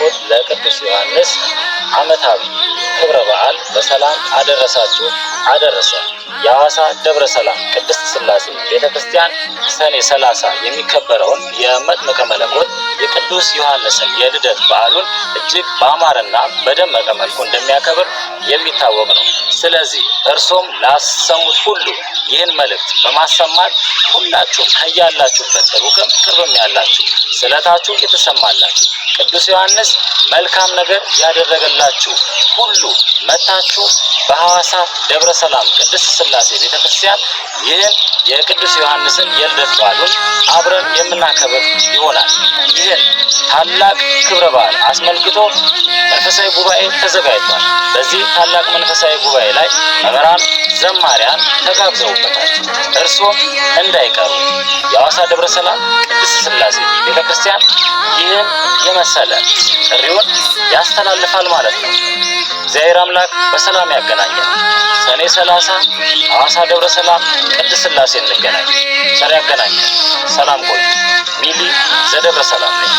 መለኮት ለቅዱስ ዮሐንስ ዓመታዊ ክብረ በዓል በሰላም አደረሳችሁ አደረሰን። የሐዋሳ ደብረ ሰላም ቅድስት ሥላሴ ቤተ ክርስቲያን ሰኔ 30 የሚከበረውን የመጥምቀ መለኮት የቅዱስ ዮሐንስን የልደት በዓሉን እጅግ በአማረና በደመቀ መልኩ እንደሚያከብር የሚታወቅ ነው። ስለዚህ እርሶም ላሰሙት ሁሉ ይህን መልእክት በማሰማት ሁላችሁም ከያላችሁበት ሩቅም ቅርብም ያላችሁ ስለታችሁ የተሰማላችሁ ቅዱስ ዮሐንስ መልካም ነገር ያደረገላችሁ ሁሉ መታችሁ በሐዋሳ ደብረ ሰላም ቅድስት ሥላሴ ቤተክርስቲያን ይህን የቅዱስ ዮሐንስን የልደት በዓሉን አብረን የምናከብር ይሆናል። ይህን ታላቅ ክብረ በዓል አስመልክቶ መንፈሳዊ ጉባኤ ተዘጋጅቷል። በዚህ ታላቅ መንፈሳዊ ጉባኤ ላይ መምህራን፣ ዘማሪያን ተጋብዘውበታል። እርሶም እንዳይቀሩ። የሐዋሳ ደብረ ሰላም ቅድስት ሥላሴ ቤተክርስቲያን ይህን የመሰለ ጥሪውን ያስተላልፋል ማለት ነው። እግዚአብሔር አምላክ በሰላም ያገናኘን። ሰኔ 30 ሐዋሳ ደብረ ሰላም ቅድስት ሥላሴ እንገናኝ። ቸር ያገናኘን። ሰላም ቆዩ። ሚሊ ዘደብረ ሰላም ነኝ።